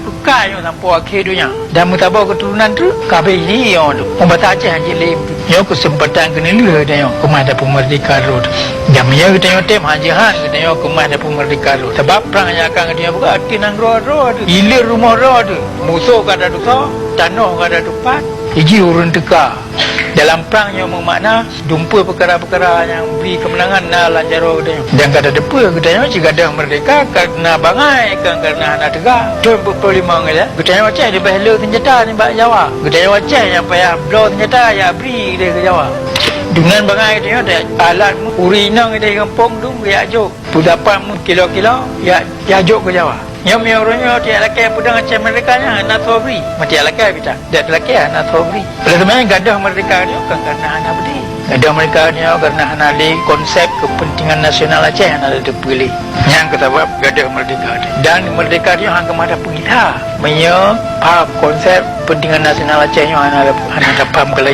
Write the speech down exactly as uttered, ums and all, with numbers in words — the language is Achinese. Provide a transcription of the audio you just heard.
Keukai nyoe sampoe akhé donya. Dan meusaboh keuturonan treuk, ka abéh jih nyoe teuk. Bangsa Aceh hanjeuet lé. Nyoe keuseumpatan keuneulheueh geutanyoe keumah tapeumeurdeka droe teuh. Dan meunyoe geutanyoe tem, hanjeuet han geutanyoe keumah tapeumeurdeka droe. Sabab prang nyang akan geutanyoe buka ateueh nanggroe droe teuh. Hileuen rumoh droe teuh. Musoh ka tatusoe, tanoh ka tatupat, jih ureuëng teuka. Dalam prang nyoe meumakna dumpeue peukara-peukara nyang bri keumeunangan na lam jaroe geutanyoe. Dan ka tateupeue geutanyoe cit gadôh meurdeka kareuna bangai, kon kareuna hana teuga. Thon peuet ploh limong ilée, geutanyoe Aceh leubeh le seunjata nibak Jawa. Geutanyoe Aceh nyang payah bloe seunjata jak bri idéh keu Jawa. Deungon bangai geutanyoe, alat ureuëng inong idéh gampông dum geujak jok. Peudapat meuh kilo-kilo, jak, jak jok keu Jawa. Nyoe meunyoe uroe nyoe tajak lakée peudong Aceh meurdeka nyan hana soe bri. Meunyoe tajak lakée bita, dak talakée hana soe bri. Oleh sebab nyan gadôh meurdeka nyoe kon kareuna hana beudé. Gadôh meurdeka nyoe kareuna hana lé konsep keupeuntengan nasional Aceh hana lé teupeue lé. Nyan keuh sabab gadôh meurdeka nyoe. Dan meurdeka nyoe hana keumah tapeugila. Meunyoe paham konsep keupeuntengan nasional Aceh nyoe hana, hana tapaham keulai.